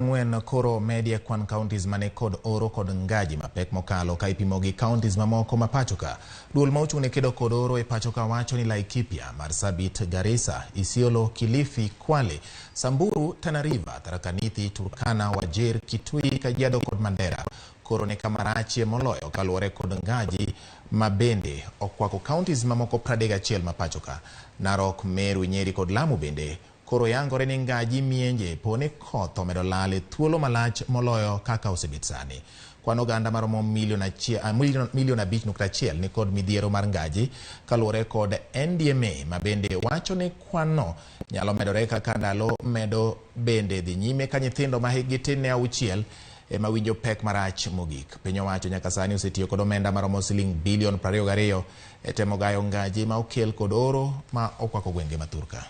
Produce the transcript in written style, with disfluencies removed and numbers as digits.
Ang'wen koro medie kwan counties mane kod oro kod ngaji mapek mokalo ka ipimo gi counties mamoko ma pachoka. Duol ma ochung' ne kedo kod oro e pachoka wacho ni Laikipia, Marsabit, Garissa, Isiolo, Kilifi, Kwale, Samburu, Tana River, Tharaka Nithi, Turkana, Wajir, Kitui, Kajiado kod Mandera koro ni kama rachie moloyo kaluwore kod ngaji ma bende okwako counties mamoko 31 ma pachoka. Narok, Meru, Nyeri kod Lamu bende koro yangore ni ngaji mienje po ni koth omedo lal e thuolo malach moloyo kaka osebet sani. Kwan oganda maromo milion 5.1 ni kod midhiero mar ngaji kaluwore kod NDMA ma bende wacho ni kwan no nyalo medore kaka ndalo medo bende dhi nyime ka nyithindo ma hikgi tin ne 6 ema winjo pek marach mogik. Piny owacho nyaka sani osetiyo kod omenda maromo siling bilion 22 e temo gayo ngaji ma okel kod oro ma okwako gwenge ma thurka.